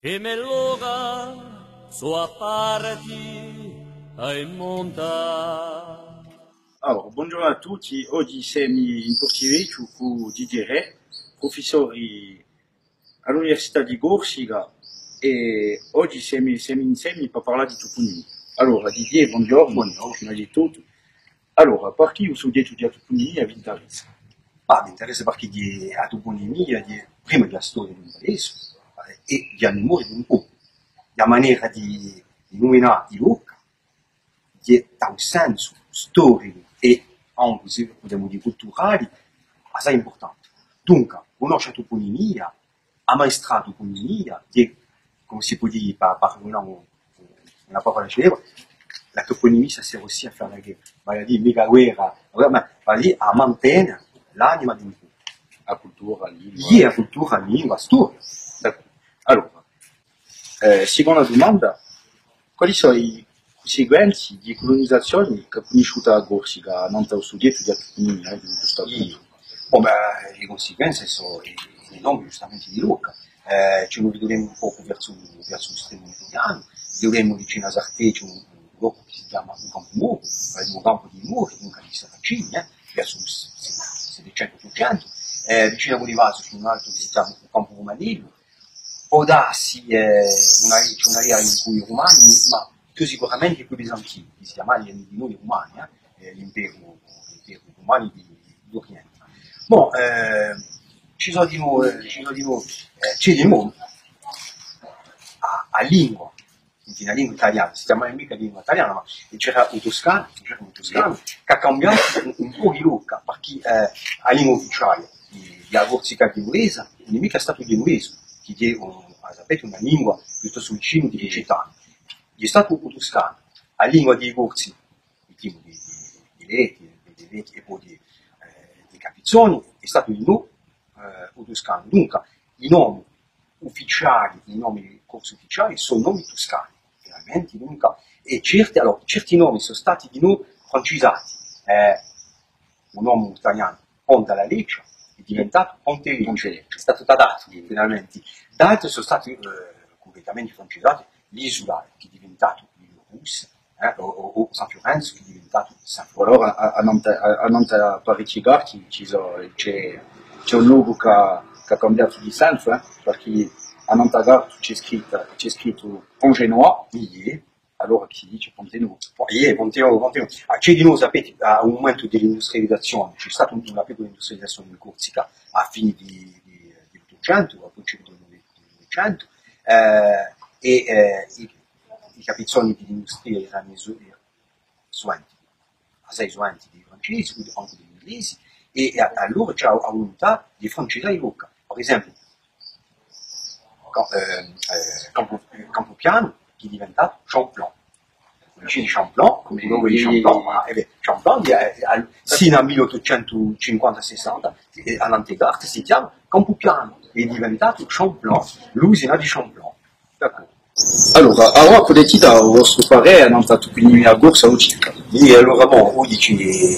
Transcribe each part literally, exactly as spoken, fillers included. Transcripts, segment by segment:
È me loca sò à parti à e monta. Allora, bonghjornu à tutti, oghji semu in Portivechju cù Didier Rey, prufissori à l'Università di Corsica, è oghji semu, semu insemi pà parlà di tupunimia. Allora, Didier, bonghjornu. Bonghjornu. Prima di tuttu, allora, parchì u sughjettu di a tupunimia v'interessa? Ah, m'interessa parchì di a tupunimia, di, prima di a storia di un paese, eh, è di a memoria di un populu, di a manera di, di numinà i lochi, di, da un sensu storicu è ancu, s'è pudemu dì, culturali, assai impurtante. Dunque, cunnosce a tupunimia, ammaestrà a tupunimia, hè, cumu si pò dì, pà, pà una, una parolla celebra, la toponymie, ça sert aussi à faire la guerre. Vale à dì, micca guerra, ma vale à dì à mantene l'anima di un populu. A cultura, a lingua. Iè, a cultura, a lingua, a storia. D'accordu. Allora, eh, siconda dumanda, quali sò i cunsiquenzi di a culunizazioni ch'hà cunnisciutu a Corsica, annantu à u sughjettu di a tupunimia, eh, ghjustu à puntu? Bon, bè, e cunsiquenze sò, eh, enormi, ghjustamenti, di lochi. Eh, ci ne videmu un pocu versu, versu l'estremu meridionali, videmu vicinu à Sartè, ci hè un, un locu chì si chjama u Campu Moru, eh, u campu di i Mori, dunque di Saracini, eh, versu u s-, s-, Settecentu, Ottucentu, eh, vicinu à Bunifaziu ci hè un altru chì si chjama u Campu Rumanellu, pò dassi, eh, una, ci hè un'area incù i Rumani, ma più sicuramenti cù i Bizantini, chì si chjamavanu di noi Rumani, eh, eh, l'imperu, l'imperu rumanu di, di l'Orienti. Bon, eh, ci sò dinò, eh, ci sò dinò, eh, ci hè dinò a, a lingua, una lingua taliana, si chjamava micca lingua taliana, ma c'era u tuscanu, c'era u tuscanu, chì hà cambiatu un, un pocu di locu, parchì, eh, a lingua ufficiali di, di a Corsica ghjenuvesa, ùn hè micca statu u ghjenuvesu, chì hè, eh, sapete, una lingua piuttostu vicinu di l'occitanu. Hè statu u tuscanu, a lingua di i Corsi, u tipu di, di, di Leti, di, di Leti è po di, eh, di Capizzoni, hè statu dinò, eh, u tuscanu. Dunque, i nomi ufficiali, i nomi corsi ufficiali, sò nomi tuscani, veramente, dunque, è certi, allora, certi nomi sò stati dinò francisati, eh, u nome talianu, Ponta la Leccia, hè diventatu Ponte Leccia, hè statu traduttu, finalmente. D'altri sò stati, eh, cumplettamenti francisati, l'Isula, chì hè diventatu Île-Rousse, eh, o, o, o San Fiurenzu, chì hè diventatu San Fiurenzu. Allora, à, à nantu, à, à nantu à parechji carti ci sò, ci hè, ci hè un locu chì hà, chì hà cambiatu di sensu, eh, parchì à nantu à cartu ci hè scrittu, ci hè scrittu Pont-Génois, iè, allora chì si dice Ponte Novu. Po-, iè, Ponte Novu, Ponte Novu. Ah, ci hè dinò, sapete, à un mumentu di l'industrializazione, ci hè stata un, una piccula industrializazione in Corsica à fini di, di, di l'Ottucentu, à principiu di u Novecentu, eh, è, eh, i, i capizzoni di l'industria eranu i su-, suventi, assai suventi di i Francesi, ancu di l'Inglesi, è, è à, allora ci hè a, a vuluntà di francisà i lochi. Per esempiu, Ca-, eh, eh, Campu-, Campupianu, chì hè diventatu Champlain. Dice Champlain, cum'è u locu di Champlain, ma, eh bè, Champlain, eh, eh, al-, sinu à mille ottucentu cinquanta sessanta, eh, à nantu à e carte si chjama Campupianu, hè diventatu Champlain, l'usina di Champlain. D'accordu. Allora, avà pudete dà u vostru parè annantu à a tupunimia corsa oghje. È allora, bon, oghje ci hè,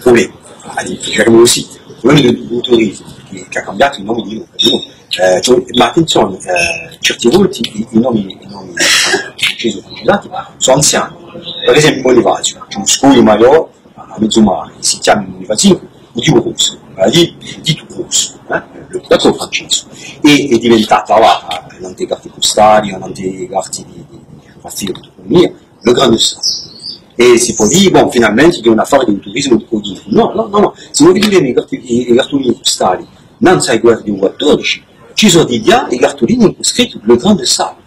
vabbè, allez, dicemu cusì, u problema di u, di u turisimu, chì, chì hà cambiatu i nomi di, di, eh, cioè, ma attenzione, eh, certi volti i, i nomi, i nomi francesi o francisati sò anziani. Per esempiu, Bonifaziu, ci hè un scogliu maiò, à mezu mare, si chjama Bonifaziu, u Diu Rossu, vale à dì, Ditu Rossu, eh, le poteau francese. È, hè diventatu, avà, eh, nantu à e carte pustali, nantu à e carte di, di, di, di, di l'economia, le grain de sable. È si pò dì, bon, finalmente, hè un affare di un turisimu di, di, nò, nò, nò, nò. S'è no videte e carte, e, e cartuline pustali, nanzu à e guerre di u quattordeci, ci sò dighjà e cartuline cù scrittu le grain de sable.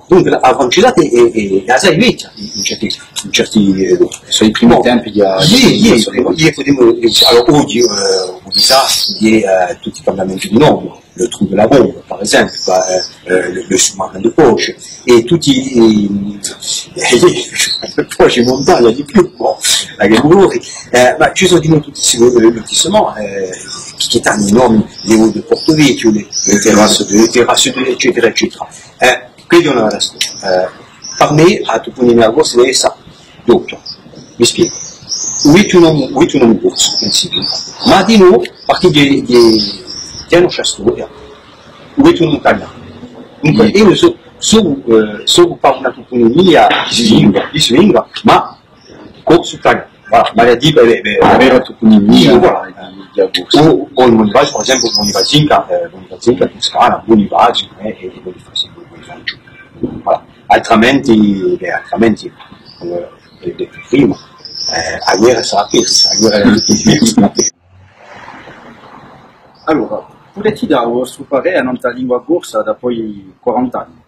Dunque, a, a francisata hè, hè, hè assai vechja, in, in certi, in certi, eh, sò i primi tempi di, iè, iè, iè, pudemu, allora, oghje, eh, u disastru hè, eh, tutti i cambiamenti di nome, le trou de la Bombe, per esempiu, quà, eh, eh, le, le sous-marin de poche, è tutti, eh, eh, de poche in muntagna di più, bon, là, chì mori, eh, ma ci sò dinò tutti sti, eh, lotissement, eh, chì, chì t'ani i nomi, les hauts de Porto-Vecchio, les, les terrasses de, les terrasses de, eccetera, eccetera. Eh, Quessa hè una bella storia. Eh, per mè, a tupunimia corsa hè doppia. Mi spiegu. U metti u nomu, u metti u nomu corsu, in principiu. Ma dinò, parchì di, di, di a nostra storia, u metti u nomu talianu. Dunque, eiu sò, sò, eh, sò occupatu di a toponimia bislingua, bislingua, ma corsu-talianu. Voilà, ma a dicu, eh, eh, eh, vera toponimia, sì, voilà, eh, di a Corsica. O, o in Bonifaziu, per esempiu, Bonifazinca, eh, Bonifazinca, Tuscana, Bonifaziu, eh, è, è Bonifaziu, Bonifaziu. Voilà. Altrimenti, bè, altrimenti, eh, l'hai dettu prima, eh, a guerra sarà persa, a guerra sarà persa. Allora, pudeti dà u vostru parè annant'à a lingua corsa dapoi quarant'anni?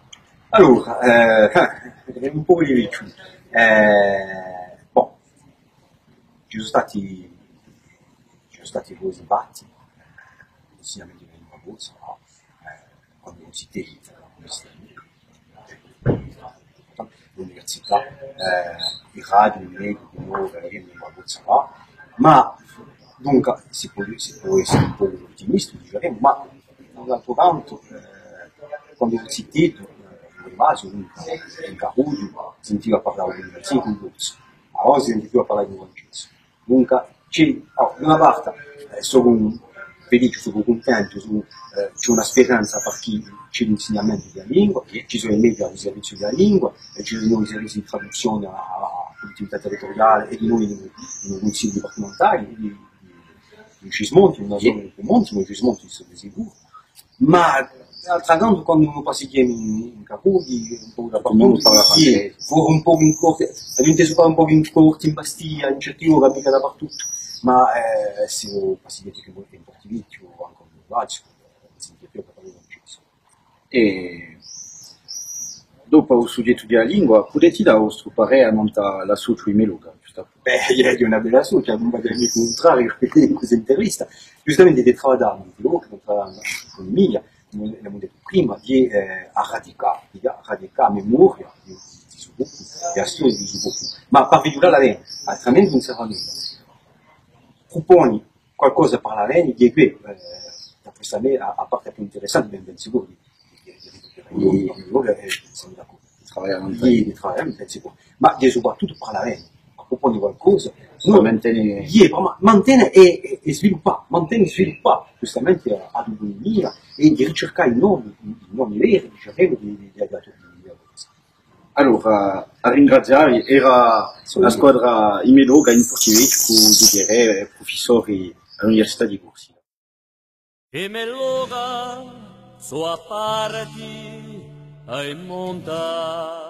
Allora, eh, eh, hè un pocu di vechju. Eh, bon, ci sò stati, ci sò stati cosi fatti, eh, l'insignamentu di a lingua corsa, ma, eh, quandu si tenta, l'università, eh, i radio, i media, di novu, eh, in lingua corsa, ma, dunque, si pò, si pò esse un pocu ottimisti, diceremu, ma, d'altru cantu, eh, quandu si tenta, eh, in Bonifaziu, dunque, in Carrughju, si sentia parlà di lingua corsa, allora si sente più à parlà di francese. Dunque, ci, oh, da una parte, eh, sò un, vi dicu, sò cuntentu, sò, eh, ci hè una speranza perchè ci hè l'insignamentu di a lingua, è ci sò i media à u serviziu di a lingua, è ci sò i servizii di traduzzione à, à, à a cullettività territuriale è di noi in, in i cunsigli dipartimentali, è di, di, in Cismonti, in una zona di Cismonti, ma in Cismonti sò di sicuru. Ma, d'altru cantu, quandu no passighjemu in, in Carrughju, un pocu dapertuttu, un pocu in Corti, aghju intesu fà un pocu in Corti, in Bastia, in certi lochi, micca dapertuttu, ma, eh, sì, passighjemu in Portivechju, ancu in Lazziu, in Portivechju, È dopu à u sughjettu di a lingua, pudeti dà u vostru parè annant'à l'associu I Meloga, ghjustu à puntu? Bè, hè una bella associu, ùn v'aghju micca cuntrariu in questa intervista. Ghjustamenti, di travaglià in Meloga, di travaglià in ecunomia, l'avemu dettu prima, di, eh, arradicà, di arradicà a memoria di, di u so populu, di a storia di u so populu. Ma per vi dà a vena, altrimenti ùn serve à nunda. Pruponi qualcosa per l'avvene, hè què, eh, d'après à mè, a, a parte più interessante, ben, ben sicuru, di, di, di, di, di, di, eh, simu d'accordu. Di travaglià, di travaglià, ben sicuru. Ma hè soprattuttu per l'avvene, à prupone qualcosa, nò, per mantene, iè, per ma-, mantene è, è, è sviluppà, mantene è sviluppà, ghjustamente a, a toponimia, è di ricercà i nomi, i, i nomi veri, diceremu, di, di, di, di, di, di, Allora, à ringrazià vi, era a squadra I Meloga in Portivechju cù Didier, prufissori à l'Università di Corsica. I Meloga sò à parti à i monta.